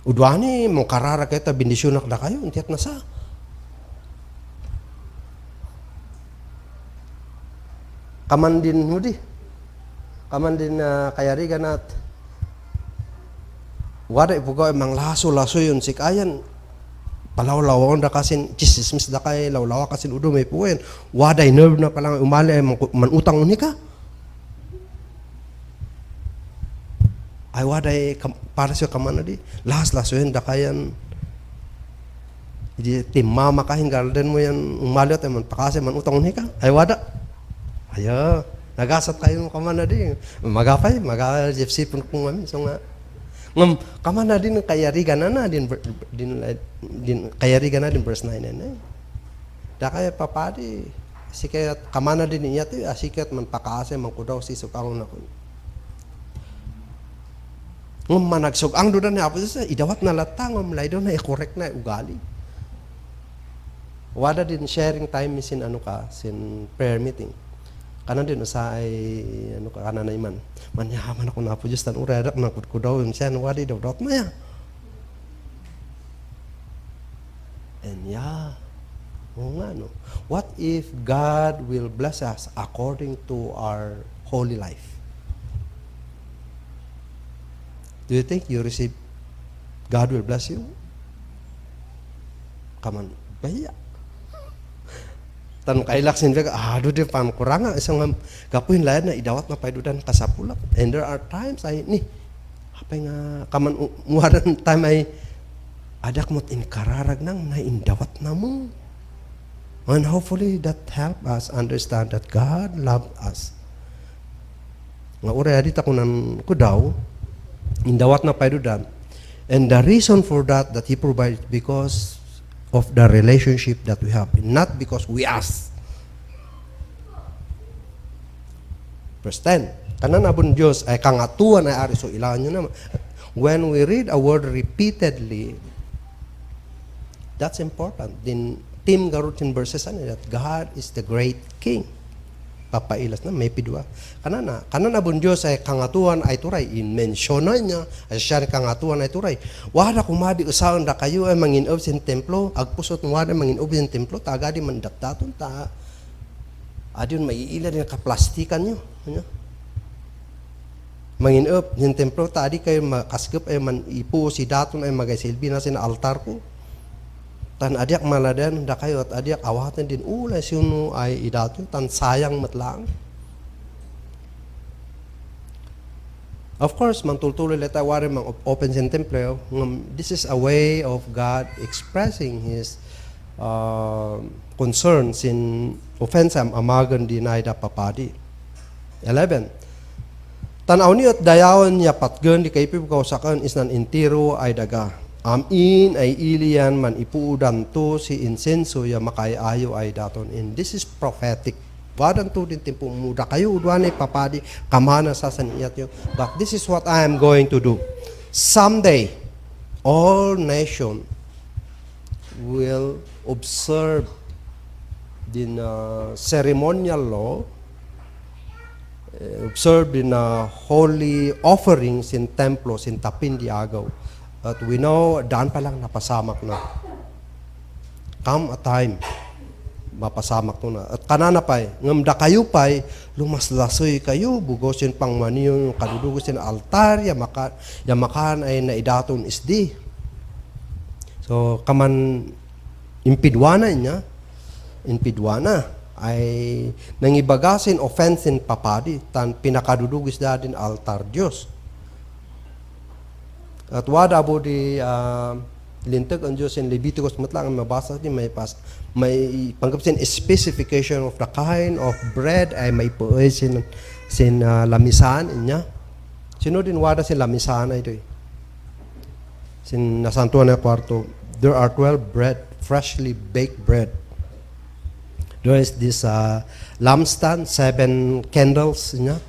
Udwani, mong karara kayo, bindisyonak na kayo, intiyat na sa. Kaman din, hudi. Kaman din kayarigan at wada ipugaw, mang laso-laso yun, sikayan, palawlawan da kasin, chisismis da kay, lawlawa kasin udo may puwen, wada nerve na palang umali, manutang unika. Ay waday para siya kamana di las yun dakayan di timama kahin garden mo yan umaliot ay man pakase man utang ni ka ay wada ayo nagasat kayo kamana di magapay jeepsy pun kung amin so nga ngam kamana din kayarigan na din kayarigan na din verse 9 na da kay papadi sikat kamana din niya ti asikat man pakase man kudaw si sukang na kun managsog ang doon na apo sa idawat na latang lay doon na i-correct na ugali. Wada din sharing time sin sin prayer meeting. Kanan din sa ay kanan na iman. Manyaman ako na po Diyos tan uradak na kudaw yung siya wadi daw dot maya. And what if God will bless us according to our holy life? Do you think you receive, God will bless you? Come on, bahiya. Tan kailak sinvega, do di pan kuranga isang gapuin lain na idawat na paidudan kasapulak. And there are times apa nga kaman muharan time ay adak mot inkararag nang na indawat na mo. And hopefully that help us understand that God loved us. Nga ura adita ko nan ko daw indawat na paidudan. And the reason for that He provides because of the relationship that we have, not because we ask. Verse 10. Kanan abun Diyos ay kangatuan ay ari so ilan nyo naman. When we read a word repeatedly, that's important. Din Tim garutin verses that God is the great King. Papailas na may pidwa kanan abun Dios ay kangatuan ay turay in-mentionan niya ay siya kangatuan ay turay wala kumadi usaon da kayo ay manginob sin templo agpusot wala manginob sin templo tagadi man datdaton ta adyon maiila din ka plastikan nyo manginob sin templo tadi kayo makasgep ay man ipo si daton ay magaysilbi na sin altar ko tan adiak maladan da kayo at adiak awatan din ulay sino ay idato tan sayang matlang. Of course mantultuloy leta wari mang open sin templo. This is a way of God expressing His concern sin offensam amagan dinay da papadi. 11. Tanaw niyo't dayawan niya patgen di kay pipkausakan is nan intiro ay daga. Amin ay ilian man ipuudan to si insenso ya makayayo ay daton. And this is prophetic. Wadan to din timpo muda kayo udwan ay papadi kamana sa saniyat yo. But this is what I am going to do. someday, all nation will observe the ceremonial law, observe the holy offerings in templos in Tapin di Agaw. At we know, daan pa lang napasamak na. Come a time, mapasamak to na. At kanana pa'y, ngamda kayo pa'y, lumaslasoy kayo, bugosin pang maniyo yung kadudugosin altar, yamakan ay naidaton isdi. So, kaman impidwana niya, impidwana ay nangibagasin offensin papadi, tan pinakadudugis din altar Diyos. At wada abo di lintag ang Diyos in Leviticus matlang mabasa din may panggapsin specification of the kind of bread ay may puoy sin lamisan niya. Sino din wada sin lamisan ay ito sin nasantuan na kwarto. There are 12 bread, freshly baked bread. There is this lampstand, 7 candles niya,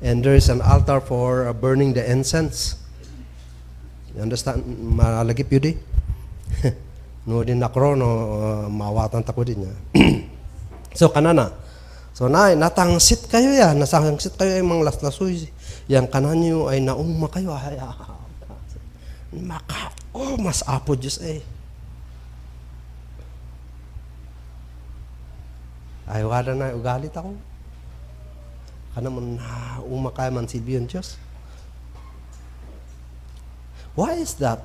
and there is an altar for burning the incense. You understand? Malagip yun di? No din nakro, no, mawatan tako din niya. So, kanana. So, natangsit kayo ya. Nasangsit kayo yung mga laslasuy. Yang kanan nyo ay nauma kayo. Mas apo Diyos eh. Ay, wala na, ugalit ako. Kanaman nauma kayo man silbiyon Diyos. Why is that?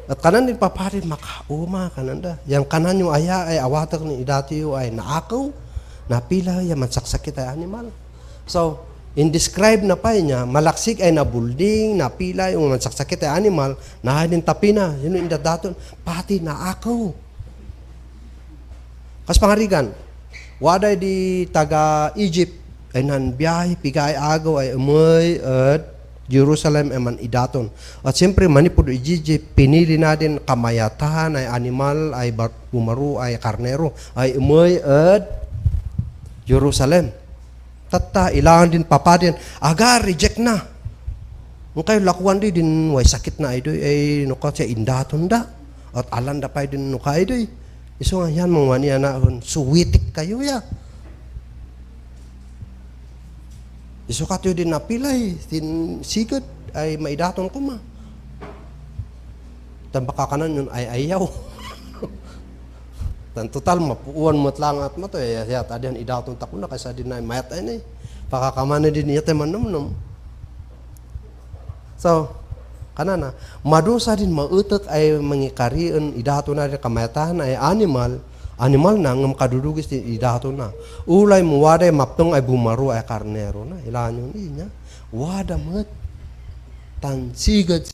At kanan din paparin makauma kananda. Yang kanan yung aya ay awatak ni idati yung ay naakaw, napila yung matsaksakit ay animal. So, in-describe na pa niya, malaksik ay nabulding, napila yung matsaksakit ay animal, nahadin tapina, yun yung indadaton, pati naakaw. Kas pangarigan, waday di taga Egypt, ay nanbiyay, pigay agaw, ay umoy, at Jerusalem ay man idaton. At siyempre, manipod Egypt, pinili na din kamayatahan, ay animal, ay bumaru, ay karnero, ay umoy, at Jerusalem. Tata, ilangan din papadin, aga, reject na. Kung kayo lakuan din, way sakit na ito, ay nukat siya indaton da. At alanda pa din nukay ito. Iso nga yan, mga niya na, suwitik kayo ya. Iso ka tayo din napilay, din sigat, ay maidaton ko ma. Tan baka kanan yun ay ayaw. Tan total, mapuuan mo't lang at mato, yat adihan idaton tako na, kaysa din na mayat ay na eh. Pakakaman na din niya tayo manumnum. So, kanana, madusa din mautak ay mangikarian idaton na rin kamayatahan ay animal na ng kadudugis din idato na. Ulay mo waday maptong ay bumaru ay karnero na. Ilan yung niya. Wada mat. Tansigad si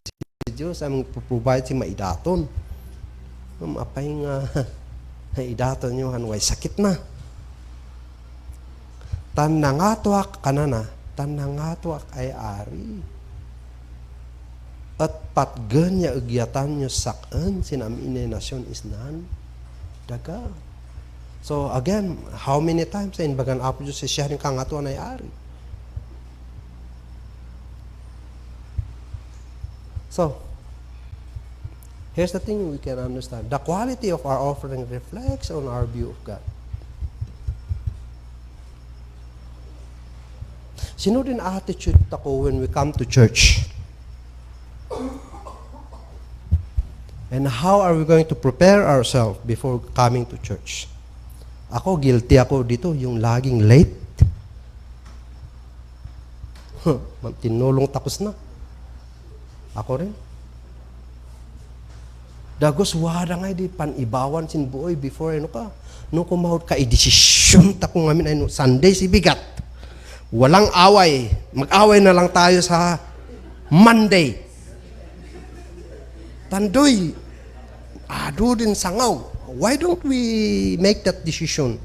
Diyos ay mag-provide si maidaton. Apay nga idaton nyo hanway sakit na. Tan nangatwak kanana. Tan nangatwak ay ari. At patgan niya agyatan nyo sakan sinamine nasyon isnan. Daga. So again, how many times in bagan apo Diyos siya rin kangatuan ay ari. So, here's the thing we can understand. The quality of our offering reflects on our view of God. Sino din attitude tako when we come to church? And how are we going to prepare ourselves before coming to church? Ako, guilty ako dito, yung laging late. Tinulong tapos na. Ako rin. Dagos wada nga di panibawan sin buoy before ano ka. No kumahod ka i-desisyon ta kung amin ay no, Sunday si bigat. Walang away. Mag-away na lang tayo sa Monday. Tandoy, ado din sangaw. Why don't we make that decision?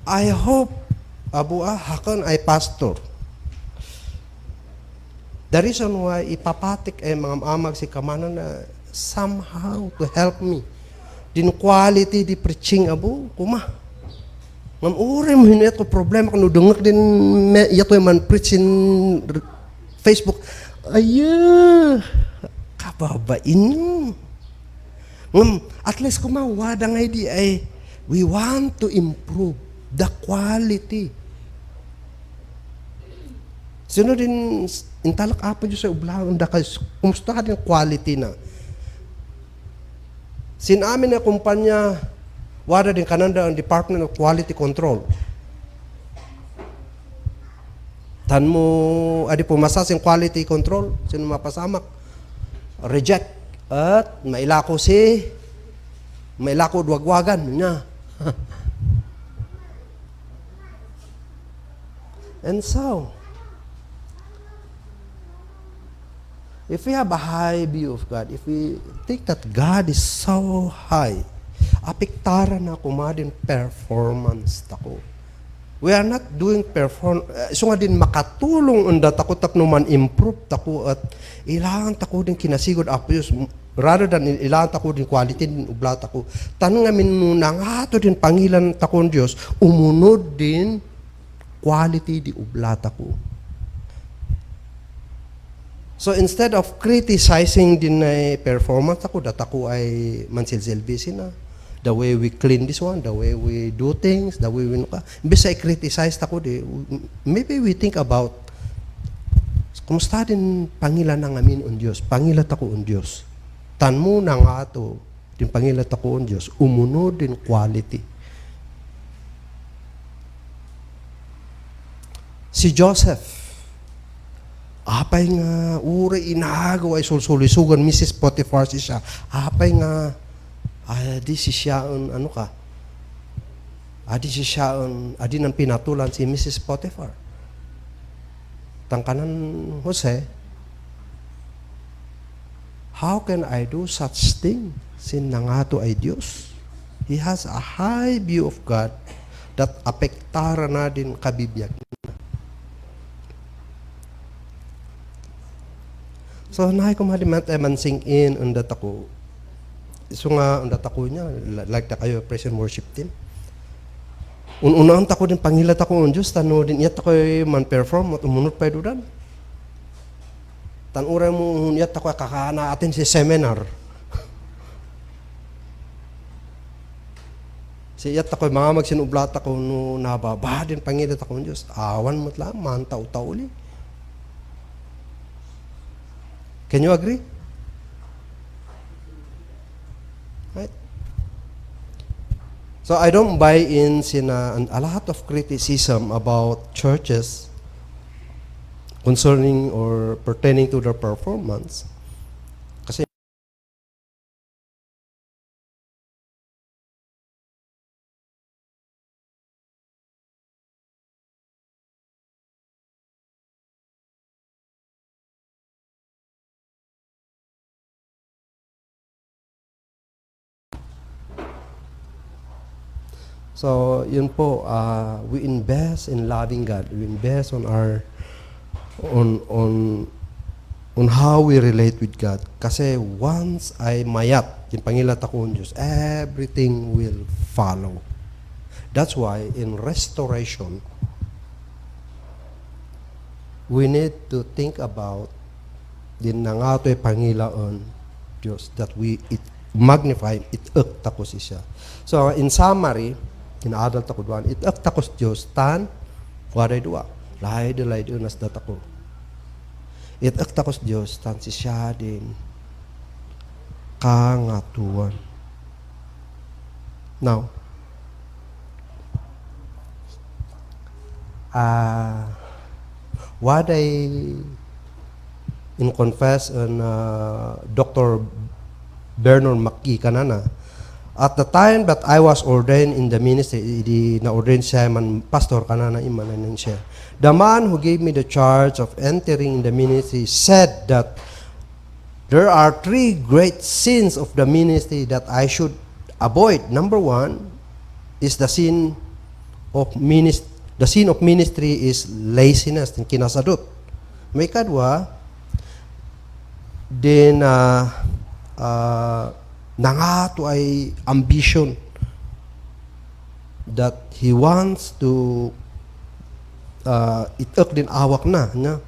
I hope Abu Hakan ay pastor. The reason why ipapatik ay mga amag si Kamana na somehow to help me. Din quality di preaching Abu, kuma. Ngam uri mo hinayat ko problema kung dungak din yato man preach in Facebook. Ayah, kababain nyo. Ngam, at least kumawada nga di ay we want to improve the quality. Sino din intalak apa dyo sa ublahan da kayo kumusta ka din quality na. Sinamin na kumpanya wada din kananda ang Department of Quality Control. Tan mo, adi po masasing quality control, sino mapasamak, reject, at mailako duwagwagan niya. And so, if we have a high view of God, if we think that God is so high, apektara na kumadin performance tako. We are not doing so nga din makatulong unda tako tapno man improve tako at ilangan tako din kinasigod apos rather than ilangan tako din quality din ubla tako. Tanong nga minuna nga ato din pangilan tako ng Diyos, umunod din quality di ubla tako. So instead of criticizing din na performance ako, datako ay mansilsilbisin na. The way we clean this one, the way we do things, the way we imbes ay criticize ako di, maybe we think about kumusta din pangilan ng amin on Diyos, pangilat ako on Diyos. Tan mo na nga ato, din pangilat ako on Diyos, umunod din quality. Si Joseph, apay nga, uri inagaw ay sulsulisugan, Mrs. Potiphar siya, apay nga, di si siya, ano ka, adi si siya, adi nang pinatulan si Mrs. Potiphar. Tangkanan, Jose, how can I do such thing? Sin nangato ay Diyos. He has a high view of God that apektara na din kabibiyag. So, nahay ko mahalimat ay mansing in undat ako. So nga, undat ako niya, like na kayo, praise and worship team. Ununaan tako din, pangilat ako ng Diyos, tano din, iyat ako man-perform, at umunod pa doon. Tanuray mo, iyat ako kakana atin si seminar. Si iyat ako, mga magsinublat ako, no, nababa din, pangilat ako ng Diyos. Awan mo't lang, mantaw-taw ulit. Can you agree? Right? So I don't buy in a lot of criticism about churches concerning or pertaining to their performance. Kasi so, yun po, we invest in loving God. We invest on our on how we relate with God. Kasi once ay mayat, yung pangilat ako ng Diyos, everything will follow. That's why in restoration, we need to think about din na nga ito'y pangilaon Diyos that we magnify, it-uk takos siya. So, in summary, kinaadal tako duwan, it-uk takos Diyos, tan, waray duwa, lahay doon nas datako. It-uk takos Diyos, tan si siya din, kangatuan. Now, what I in confess on Dr. Bernard McGee kanana, at the time that I was ordained in the ministry, di na-ordain siya man pastor kanana imanan siya. The man who gave me the charge of entering in the ministry said that there are 3 great sins of the ministry that I should avoid. Number 1 is the sin of ministry. The sin of ministry is laziness, kinasadot. May kadwa, din nangato ay ambition. that he wants to itak din awak na nga.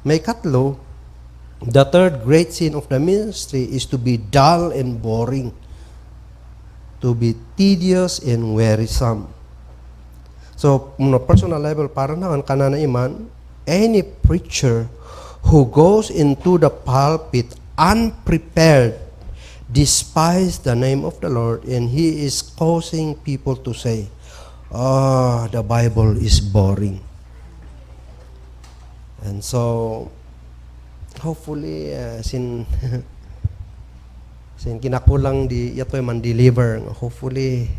May katlo, the third great sin of the ministry is to be dull and boring, to be tedious and wearisome. So, on a personal level, para naman kanana iman, any preacher who goes into the pulpit unprepared despise the name of the Lord, and he is causing people to say, "Oh, the Bible is boring." And so, hopefully, sin kinakulang di yato man deliver. Hopefully,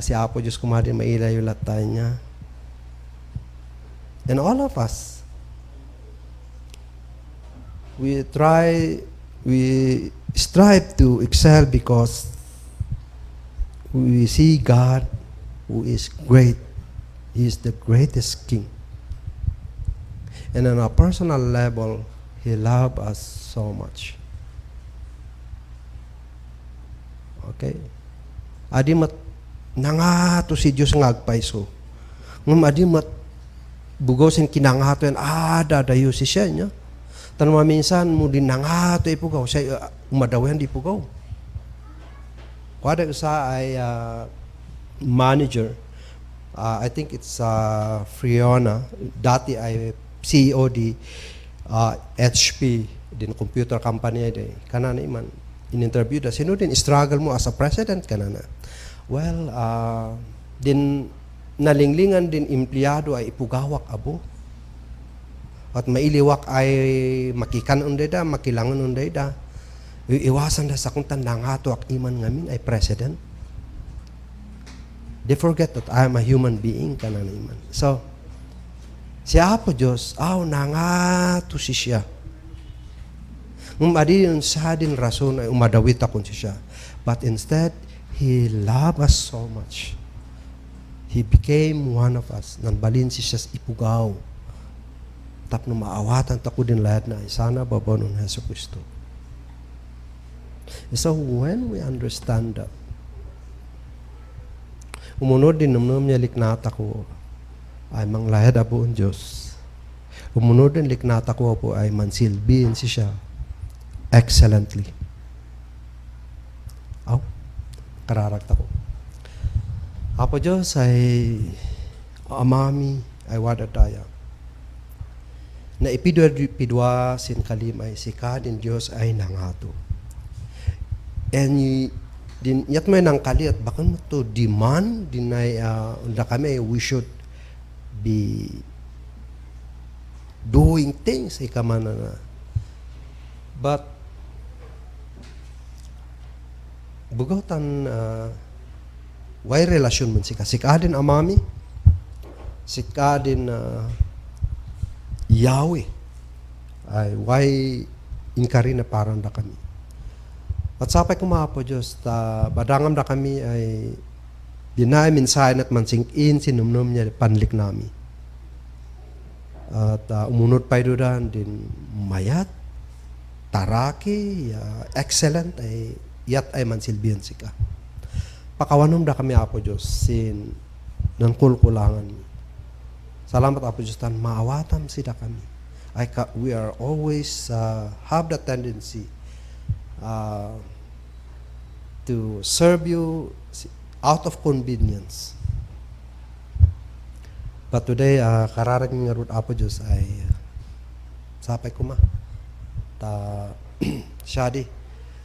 si Apo Diyos kumadin maila yung latay niya. And all of us, we strive to excel because we see God who is great. He is the greatest King. And on a personal level, He loves us so much. Okay? Adi mat nangato si Diyos ngagpaiso. Ngum adi mat bugosin kinangato yan, dadayo si siya niya. Tanong minsan mo din nangato ipugaw, siya umadaw yan di pugaw. Kada isa ay manager, I think it's Friona, dati ay CEO di HP, din computer company ay kanana iman in-interview da, sino din struggle mo as a president kanana? Well, din nalinglingan din empleyado ay ipugawak abo. At mailiwak ay makikan unday da, makilangan unday da. Iwasan da sa kung tandang hato ak iman ngamin ay president. They forget that I am a human being kanana iman. So, siya po Diyos, nangato si siya. Adi yun sa din rason ay umadawit akong si siya. But instead, He loved us so much. He became one of us. Nanbalin si siya ipugaw. Tapno maawatan tako din lahat na sana babaw ng Heso Kristo. So when we understand that, umunod din naman niya liknata ko ay manglahad abo ang Diyos. Umunod din liknata ko po ay mansilbihin si siya excellently. Kararagta ko. Apo Diyos ay amami ay wadataya. Na ipidwa sin kalimay si kadin Diyos ay nangato. And din yat may nang kaliat bakan mo to demand dinay unda kami we should be doing things ikamana na. But bugatan why relasyon man si kadin amami si kadin Yahweh ay why inkari na parang da kami. At sapay kumapo Diyos, badangam na kami ay dinay minsahin at mansing-in sinumnum niya panlik nami. At umunod pa doon din mayat, taraki, excellent, ay yat ay mansilbihan sika. Pakawanom na kami Apo Diyos, sin ng kulkulangan. Salamat Apo Diyos, tan maawatam sila kami. We are always have the tendency to serve you out of convenience. But today, kararagin nga root Apo Diyos ay sapay kuma. Siya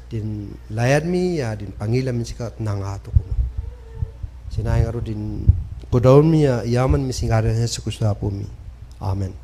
din layad mi, din pangilam mi sikat nangato ko. Sinay nga root din kudaon mi, yaman mi singaran Hesus Kristo Apo mi. Amen.